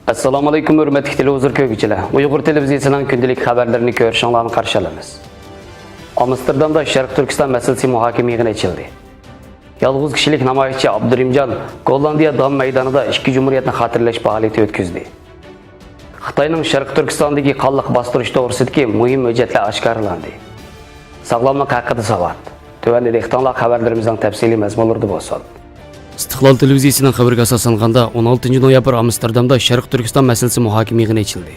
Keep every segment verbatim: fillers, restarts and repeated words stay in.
ئەسسالامۇئەلەيكۇم، ھۆرمەتلىك تېلېۋىزور كۆرگۈچىلەر. ئۇيغۇر تېلېۋىزىيىسىنىڭ كۈندىلىك خەۋەرلىرىنى كۆرۈشۈڭلارنى قارشى ئالىمىز. ئامستېردامدا شەرقىي تۈركىستان مەسىلىسى مۇھاكىمە يىغىنى ئېچىلدى. يالغۇز كىشىلىك نامايىشچى ئابدۇرېھىمجان گوللاندىيە دام مەيدانىدا ئىككى جۇمھۇرىيەتنى خاتىرىلەش پائالىيىتى ئۆتكۈزدى. خىتاينىڭ شەرقىي تۈركىستاندىكى قانلىق باستۇرۇش توغرىسىدىكى مۇھىم ھۆججەتلەر ئاشكارىلاندى. ساغلاملىق ھەققىدە ساۋات. تۆۋەندە دىققىتىڭلار خەۋەرلىرىمىزنىڭ تەپسىلىي مەزمۇنلىرىدا بولسۇن. ئىستىقلال تېلېۋىزىيىسىنىڭ خەۋىرىگە ئاساسلانغاندا، ئون ئالتىنچى نويابىر ئامستېردامدا شەرقىي تۈركىستان مەسىلىسى مۇھاكىمە يىغىنى ئېچىلدى.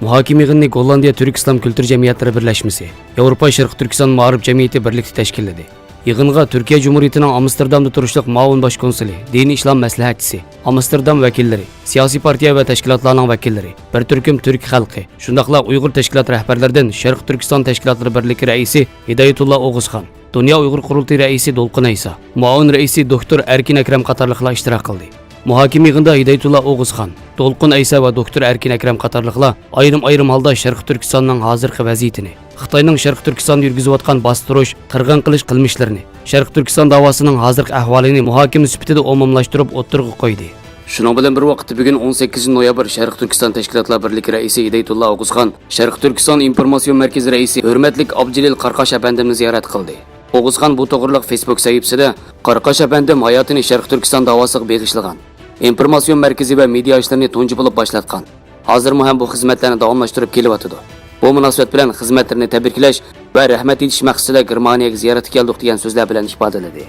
مۇھاكىمە يىغىنىنى گوللاندىيە تۈرك ئىسلام كۈلتۈر جەمئىيەتلىرى بىرلەشمىسى، ياۋروپا شەرقىي تۈركىستان مائارىپ جەمئىيىتى بىرلىكتە تەشكىللىدى. يىغىنغا تۈركىيە جۇمھۇرىيىتىنىڭ ئامستېردامدا تۇرۇشلۇق مۇئاۋىن باش كونسۇلى، دىنىي ئىسلام مەسلىھەتچىسى، ئامستېردام ۋەكىللىرى، سىياسىي پارتىيە ۋە تەشكىلاتلارنىڭ ۋەكىللىرى، بىر تۈركۈم تۈرك خەلقى، شۇنداقلا ئۇيغۇر تەشكىلات رەھبەرلىرىدىن شەرقىي تۈركىستان تەشكىلاتلىرى بىرلىكى رەئىسى ھىدايەتۇللا ئوغۇزخان، دۇنيا ئۇيغۇر قۇرۇلتىيى رەئىسى دولقۇن ئەيسا، مۇئاۋىن رەئىسى دوكتور ئەركىن ئەكرەم قاتارلىقلار ئىشتىراك قىلدى. مۇھاكىمە يىغىنىدا ھىدايەتۇللا ئوغۇزخان، دولقۇن ئەيسا ۋە دوكتور ئەركىن ئەكرەم قاتارلىقلار ئايرىم-ئايرىم ھالدا شەرقىي تۈركىستاننىڭ ھازىرقى ۋەزىيىتىنى، خىتاينىڭ شەرقىي تۈركىستاندا يۈرگۈزۈۋاتقان باستۇرۇش، قىرغىن قىلىش قىلمىشلىرىنى، شەرقىي تۈركىستان داۋاسىنىڭ ھازىرقى ئەھۋالىنى مۇھاكىمە سۈپىتىدە ئومۇملاشتۇرۇپ ئوتتۇرىغا قويدى. شۇنىڭ بىلەن بىر ۋاقىتتا، بۈگۈن ئون سەككىزىنچى نويابىر شەرقىي تۈركىستان تەشكىلاتلار بىرلىكى رەئىسى ھىدايەتۇللا ئوغۇزخان شەرقىي تۈركىستان ئىنفورماتسىيون مەركىزى رەئىسى ھۆرمەتلىك ئابدۇجېلىل قاراقاش ئەپەندىمنى زىيارەت قىلدى. ئوغۇزخان بۇ توغرىلىق فېيسبۇك سەھىپىسىدە، قاراقاش ئەپەندىم ھاياتىنى شەرقىي تۈركىستان داۋاسىغا بېغىشلىغان، ئىنفورماتسىيون مەركىزى ۋە مېدىيا ئىشلىرىنى تۇنجى بولۇپ باشلاتقان. ھازىرمۇ ھەم بۇ خىزمەتلەرنى داۋاملاشتۇرۇپ كېلىۋاتىدۇ. بۇ مۇناسىۋەت بىلەن خىزمەتلىرىنى تەبرىكلەش ۋە رەھمەت ئېيتىش مەقسىتىدە گېرمانىيەگە زىيارەتكە كەلدۇق، دېگەن سۆزلەر بىلەن ئىپادىلىدى.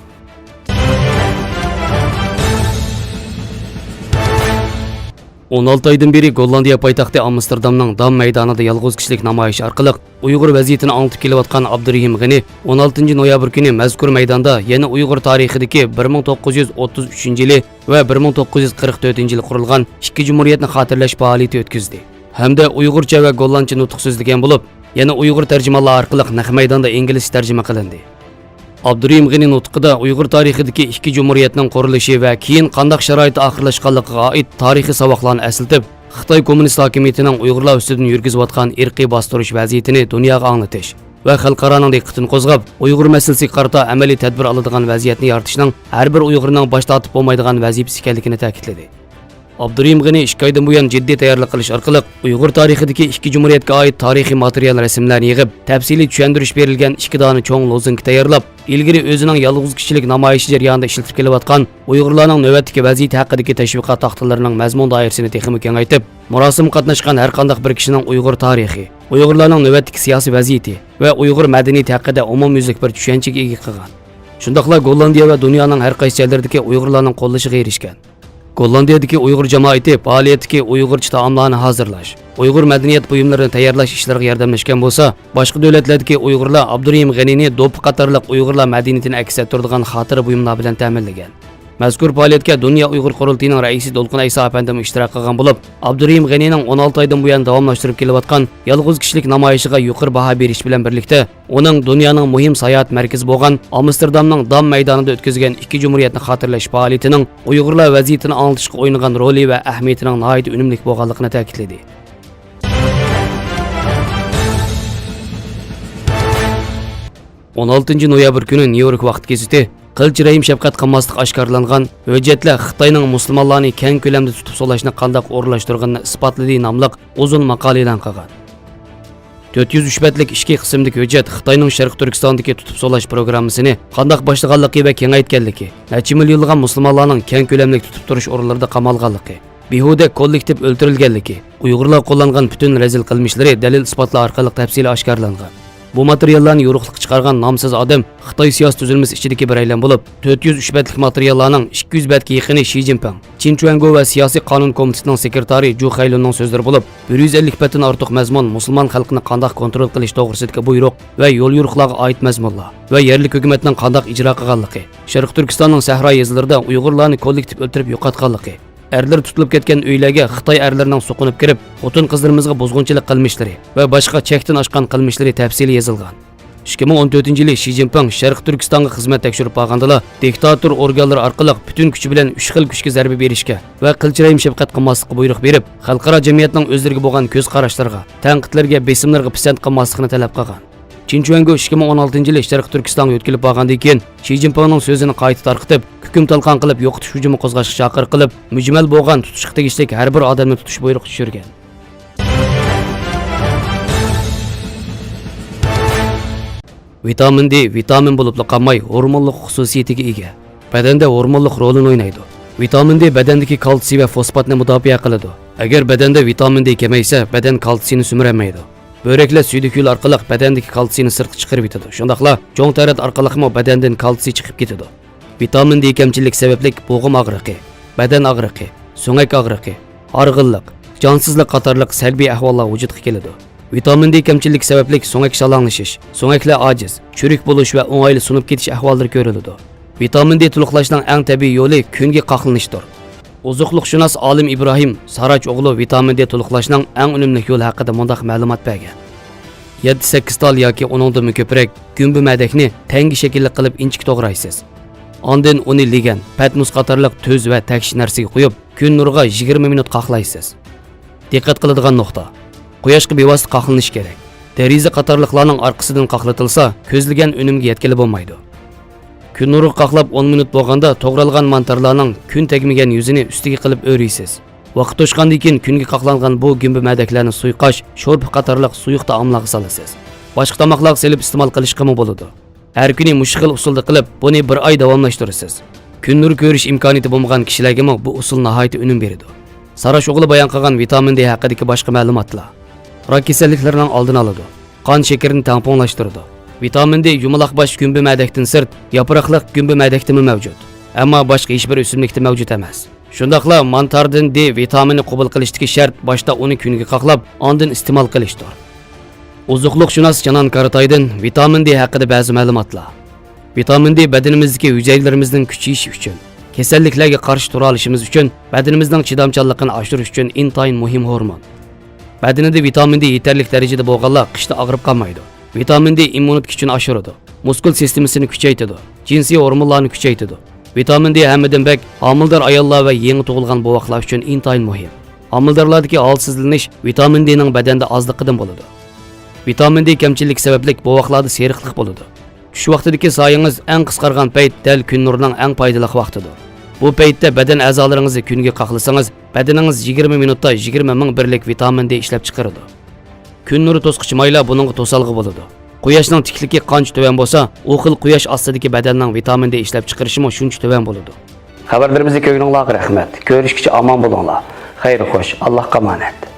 ئون ئالتە ئايدىن بېرى گوللاندىيە پايتەختى ئامستېردامنىڭ دام مەيدانىدا يالغۇز كىشىلىك نامايىش ئارقىلىق ئۇيغۇر ۋەزىيىتىنى ئاڭلىتىپ كېلىۋاتقان ئابدۇرېھىم غېنى ئون ئالتىنچى نويابىر كۈنى مەزكۇر مەيداندا يەنە ئۇيغۇر تارىخىدىكى بىر مىڭ توققۇز يۈز ئوتتۇز ئۈچىنچى يىلى ۋە بىر مىڭ توققۇز يۈز قىرىق تۆتىنچى يىلى قۇرۇلغان ئىككى جۇمھۇرىيەتنى خاتىرىلەش پائالىيىتى ئۆتكۈزدى ھەمدە ئۇيغۇرچە ۋە گوللاندچە نۇتۇق سۆزلىگەن بولۇپ، يەنە ئۇيغۇر تەرجىمانلار ئارقىلىق نەق مەيداندا ئىنگلىزچە تەرجىمە قىلىندى. ئابدۇرېھىم غېنى نۇتقىدا ئۇيغۇر تارىخىدىكى ئىككى جۇمھۇرىيەتنىڭ قۇرۇلۇشى ۋە كېيىن قانداق شارائىتتا ئاخىرلاشقانلىقىغا ئائىت تارىخىي ساۋاقلارنى ئەسلىتىپ، خىتاي كوممۇنىست ھاكىمىيىتىنىڭ ئۇيغۇرلار ئۈستىدىن يۈرگۈزۈۋاتقان ئىرقىي باستۇرۇش ۋەزىيىتىنى دۇنياغا ئاڭلىتىش ۋە خەلقئارانىڭ دىققىتىنى قوزغاپ، ئۇيغۇر مەسىلىسىگە قارىتا ئەمەلىي تەدبىر ئالىدىغان ۋەزىيەتنى يارىتىشنىڭ ھەر بىر ئۇيغۇرنىڭ باش تارتىپ بولمايدىغان ۋەزىپىسى ئىكەنلىكىنى تەكىتلىدى. ئابدۇرېھىم غېنى ئىككى ئايدىن بۇيان جىددىي تەييارلىق قىلىش ئارقىلىق، ئۇيغۇر تارىخىدىكى ئىككى جۇمھۇرىيەتكە ئائىت تارىخىي ماتېرىيال رەسىملەرنى يىغىپ، تەپسىلىي چۈشەندۈرۈش بېرىلگەن ئىككى دانە چوڭ لوزۇنكا تەييارلاپ، ئىلگىرى ئۆزىنىڭ يالغۇز كىشىلىك نامايىشى جەريانىدا ئىشلىتىپ كېلىۋاتقان ئۇيغۇرلارنىڭ نۆۋەتتىكى ۋەزىيىتى ھەققىدىكى تەشۋىقات تاختىلىرىنىڭ مەزمۇن دائىرىسىنى تېخىمۇ كېڭەيتىپ، مۇراسىمغا قاتناشقان ھەر قانداق بىر كىشىنىڭ ئۇيغۇر تارىخى، ئۇيغۇرلارنىڭ نۆۋەتتىكى سىياسىي ۋەزىيىتى ۋە ئۇيغۇر مەدەنىيىتى ھەققىدە ئومۇميۈزلۈك بىر چۈشەنچىگە ئىگە قىلغان. شۇنداقلا گوللاندىيە ۋە دۇنيانىڭ ھەر قايسى جايلىرىدىكى ئۇيغۇرلارنىڭ قوللىشىغا ئېرىشكەن. گوللاندىيەدىكى ئۇيغۇر جامائىتى پائالىيەتتىكى ئۇيغۇرچە تائاملارنى ھازىرلاش، ئۇيغۇر مەدەنىيەت بۇيۇملىرىنى تەييارلاش ئىشلىرىغا ياردەملەشكەن بولسا، باشقا دۆلەتلەردىكى ئۇيغۇرلار ئابدۇرېھىم غېنىنى دوپپا قاتارلىق ئۇيغۇرلار مەدەنىيىتىنى ئەكس ئەتتۈرىدىغان خاتىرە بۇيۇملار بىلەن تەمىنلىگەن. مەزكۇر پائالىيەتكە دۇنيا ئۇيغۇر قۇرۇلتىيىنىڭ رەئىسى دولقۇن ئەيسا ئەپەندىمۇ ئىشتىراك قىلغان بولۇپ، ئابدۇرېھىم غېنىنىڭ ئون ئالتە ئايدىن بۇيان داۋاملاشتۇرۇپ كېلىۋاتقان يالغۇز كىشىلىك نامايىشىغا يۇقىرى باھا بېرىش بىلەن بىرلىكتە، ئۇنىڭ دۇنيانىڭ مۇھىم ساياھەت مەركىزى بولغان ئامستېردامنىڭ دام مەيدانىدا ئۆتكۈزگەن ئىككى جۇمھۇرىيەتنى خاتىرىلەش پائالىيىتىنىڭ ئۇيغۇرلار ۋەزىيىتىنى ئاڭلىتىشقا ئوينىغان رولى ۋە ئەھمىيىتىنىڭ ناھايىتى ئۈنۈملۈك بولغانلىقىنى تەكىتلىدى. ئون ئالتىنچى نويابىر كۈنى نيۇ يورك ۋاقىت گېزىتى قىلچە رەھىم شەپقەت قىلماسلىق ئاشكارىلانغان ھۆججەتلەر خىتاينىڭ مۇسۇلمانلارنى كەڭ كۆلەمدە تۇتۇپ سولايشنى قانداق ئورۇنلاشتۇرغىنىنى ئىسپاتلىدى ناملىق ئۇزۇن ماقالە ئېلان قىلغان. تۆت يۈز ئۈچ بەتلىك ئىككى قىسىمدىكى ھۆججەت خىتاينىڭ شەرقىي تۈركىستاندىكى تۇتۇپ سولاش پروگراممىسىنى قانداق باشلىغانلىقى ۋە كېڭەيتكەنلىكى، نەچچە مىليونلىغان مۇسۇلمانلارنىڭ كەڭ كۆلەملىك تۇتۇپ تۇرۇش ئورۇنلىرىدا قامالغانلىقى، بىھۇدە كوللېكتىپ ئۆلتۈرۈلگەنلىكى، ئۇيغۇرلار قوللانغان پۈتۈن رەزىل قىلمىشلىرى دەلىل-ئىسپاتلار ئارقىلىق تەپسىلىي ئاشكارىلانغان. بۇ ماتېرىياللارنى يورۇقلۇققا چىقارغان نامسىز ئادەم خىتاي سىياسىي تۈزۈلمىسى ئىچىدىكى بىرەيلەن بولۇپ، تۆت يۈز ئۈچ بەتلىك ماتېرىياللارنىڭ ئىككى يۈز بەتكە يېقىنى شى جىنپىڭ، چىن چۈەنگو ۋە سىياسىي قانۇن كومىتېتىنىڭ سېكرېتارى جۇ خەيلۇننىڭ سۆزلىرى بولۇپ، بىر يۈز ئەللىك بەتتىن ئارتۇق مەزمۇن مۇسۇلمان خەلقىنى قانداق كونترول قىلىش توغرىسىدىكى بۇيرۇق ۋە يوليورۇقلارغا ئائىت مەزمۇنلار ۋە يەرلىك ھۆكۈمەتنىڭ قانداق ئىجرا قىلغانلىقى، شەرقىي تۈركىستاننىڭ سەھرا يېزىلىرىدا ئۇيغۇرلارنى كوللېكتىپ ئۆلتۈرۈپ يوقاتقانلىقى، ئەرلىرى تۇتۇلۇپ كەتكەن ئۆيلەرگە خىتاي ئەرلىرىنىڭ سوقۇنۇپ كىرىپ، خوتۇن-قىزلىرىمىزغا بۇزغۇنچىلىق قىلمىشلىرى ۋە باشقا چەكتىن ئاشقان قىلمىشلىرى تەپسىلىي يېزىلغان. ئىككى مىڭ ئون تۆتىنچى يىلى شى جىنپىڭ شەرقىي تۈركىستانغا خىزمەت تەكشۈرۈپ بارغاندىلا، دىكتاتور ئورگانلىرى ئارقىلىق پۈتۈن كۈچى بىلەن ئۈچ خىل كۈچكە زەربە بېرىشكە ۋە قىلچە رەھىم شەپقەت قىلماسلىققا بۇيرۇق بېرىپ، خەلقئارا جەمئىيەتنىڭ ئۆزلىرىگە بولغان كۆز قاراشلىرىغا، تەنقىدلەرگە، بېسىملىرىغا پىسەنت قىلماسلىقىنى تەلەپ قىلغان. چىن چۈەنگو ئىككى مىڭ ئون ئالتىنچى يىلى شەرقىي تۈركىستانغا يۆتكىلىپ بارغاندىن كېيىن، شى جىنپىڭنىڭ سۆزىنى قايتا تارقىتىپ، كۆكۈم تالقان قىلىپ يوقىتىش ھۇجۇمى قوزغاشقا چاقىرىق قىلىپ، مۈجمەل بولغان تۇتۇشقا تېگىشلىك ھەر بىر ئادەمنى تۇتۇش بۇيرۇقى چۈشۈرگەن. ۋىتامىن دې ۋىتامىن بولۇپلا قالماي، ھورمونلۇق خۇسۇسىيىتىگە ئىگە. بەدەندە ھورمونلۇق رولىنى ئوينايدۇ. ۋىتامىن دې بەدەندىكى كالتسىي ۋە فوسفاتنى مۇداپىئە قىلىدۇ. ئەگەر بەدەندە ۋىتامىن دې كېمەيسە، بەدەن كالتسىينى سۈمۈرەلمەيدۇ. بۆرەكلەر سۈيدۈك يول ئارقىلىق بەدەندىكى كالتسىينى سىرتقا چىقىرىۋېتىدۇ. شۇنداقلا چوڭ تەرەت ئارقىلىقمۇ بەدەندىن كالتسىي چىقىپ كېتىدۇ. ۋىتامىن دې كەمچىللىك سەۋەبلىك بوغۇم ئاغرىقى، بەدەن ئاغرىقى، سۆڭەك ئاغرىقى، ھارغىنلىق، جانسىزلىق قاتارلىق سەلبىي ئەھۋاللار ۋۇجۇدقا كېلىدۇ. ۋىتامىن دې كەمچىللىك سەۋەبلىك سۆڭەك شالاڭلىشىش، سۆڭەكلەر ئاجىز، چۈرۈك بولۇش ۋە ئوڭايلا سۇنۇپ كېتىش ئەھۋاللىرى كۆرۈلىدۇ. ۋىتامىن دې تولۇقلاشنىڭ ئەڭ تەبىئىي يولى كۈنگە قاقلىنىشتۇر. ئوزۇقلۇقشۇناس ئالىم ئىبراھىم ساراچ ئوغلى ۋىتامىن دې تولۇقلاشنىڭ ئەڭ ئۈنۈملۈك يولى ھەققىدە مۇنداق مەلۇمات بەرگەن: يەتتە سەككىز تال ياكى ئۇنىڭدىنمۇ كۆپرەك گۈمبە مەدەكنى تەڭگە شەكىللىك قىلىپ ئىنچىكە توغرايسىز. ئاندىن ئۇنى لىگەن، پەتنۇس قاتارلىق تۈز ۋە تەكشى نەرسىگە قويۇپ، كۈن نۇرىغا يىگىرمە مىنۇت قاقلايسىز. دىققەت قىلىدىغان نۇقتا: قۇياشقا بىۋاسىتە قاقلىنىش كېرەك. دېرىزە قاتارلىقلارنىڭ ئارقىسىدىن قاقلىتىلسا، كۆزلىگەن ئۈنۈمگە يەتكىلى بولمايدۇ. كۈن نۇرىغا قاقلاپ ئون مىنۇت بولغاندا، توغرالغان مانتارلارنىڭ كۈن تەگمىگەن يۈزىنى ئۈستىگە قىلىپ ئۆرۈيسىز. ۋاقىت توشقاندىن كېيىن كۈنگە قاقلانغان بۇ گۈمبە مەدەكلەرنى سۇيۇقئاش، شورپا قاتارلىق سۇيۇق تائاملارغا سالىسىز. باشقا تاماقلارغا سېلىپ ئىستېمال قىلىشقىمۇ بولىدۇ. ھەر كۈنى مۇشۇ خىل ئۇسۇلدا قىلىپ، بۇنى بىر ئاي داۋاملاشتۇرىسىز. كۈن نۇرى كۆرۈش ئىمكانىيىتى بولمىغان كىشىلەرگىمۇ بۇ ئۇسۇل ناھايىتى ئۈنۈم بېرىدۇ. ساراش ئوغلى بايان قىلغان ۋىتامىن دې ھەققىدىكى باشقا مەلۇماتلار: راك كېسەللىكلىرىنىڭ ئالدىنى ئالىدۇ، قان شېكىرىنى تەڭپۇڭلاشتۇرىدۇ. ۋىتامىن دې يۇمىلاق باش گۈمبە مەدەكتىن سىرت، ياپراقلىق گۈمبە مەدەكتىمۇ مەۋجۇت. ئەمما باشقا ھېچبىر ئۆسۈملۈكتە مەۋجۇت ئەمەس. شۇنداقلا مانتاردىن دې ۋىتامىنى قوبۇل قىلىشتىكى شەرت باشتا ئۇنى كۈنگە قاقلاپ، ئاندىن ئىستېمال قىلىشتۇر. ئوزۇقلۇقشۇناس جانان كاراتايدىن ۋىتامىن دې ھەققىدە بەزى مەلۇماتلار. ۋىتامىن دې بەدىنىمىزدىكى ھۈجەيرىلىرىمىزنىڭ كۈچىيىشى ئۈچۈن، كېسەللىكلەرگە قارشى تۇرالىشىمىز ئۈچۈن، بەدىنىمىزنىڭ چىدامچانلىقىنى ئاشۇرۇش ئۈچۈن ئىنتايىن مۇھىم ھورمون. بەدىنىدە ۋىتامىن دې يېتەرلىك دەرىجىدە بولغانلار قىشتا ئاغرىپ قالمايدۇ. ۋىتامىن دې ئىممۇنىتېت كۈچىنى ئاشۇرىدۇ، مۇسكۇل سىستېمىسىنى كۈچەيتىدۇ، جىنسىي ھورمونلارنى كۈچەيتىدۇ. ۋىتامىن دې ھەممىدىن بەك ھامىلىدار ئاياللار ۋە يېڭى تۇغۇلغان بوۋاقلار ئۈچۈن ئىنتايىن مۇھىم. ھامىلىدارلاردىكى ھالسىزلىنىش ۋىتامىن دېنىڭ بەدەندە ئازلىقىدىن بولىدۇ. ۋىتامىن دې كەمچىللىكى سەۋەبلىك بوۋاقلاردا سېرىقلىق بولىدۇ. چۈش ۋاقتىدىكى سايىڭىز ئەڭ قىسقارغان پەيت دەل كۈن نۇرىنىڭ ئەڭ پايدىلىق ۋاقتىدۇر. بۇ پەيتتە بەدەن ئەزالىرىڭىزنى كۈنگە قاقلىسىڭىز، بەدىنىڭىز يىگىرمە مىنۇتتا يىگىرمە مىڭ بىرلىك ۋىتامىن دې ئىشلەپ چىقىرىدۇ. كۈن نۇرى توسقۇچى مايلار بۇنىڭغا توسالغۇ بولىدۇ. قۇياشنىڭ تىكلىكى قانچە تۆۋەن بولسا، ئۇ خىل قۇياش ئاستىدىكى بەدەننىڭ ۋىتامىن دې ئىشلەپ چىقىرىشىمۇ شۇنچە تۆۋەن بولىدۇ. خەۋەرلىرىمىزنى كۆرگىنىڭلارغا رەھمەت. كۆرۈشكىچە ئامان بولۇڭلار. خەير خوش، ئاللاھقا ئامانەت.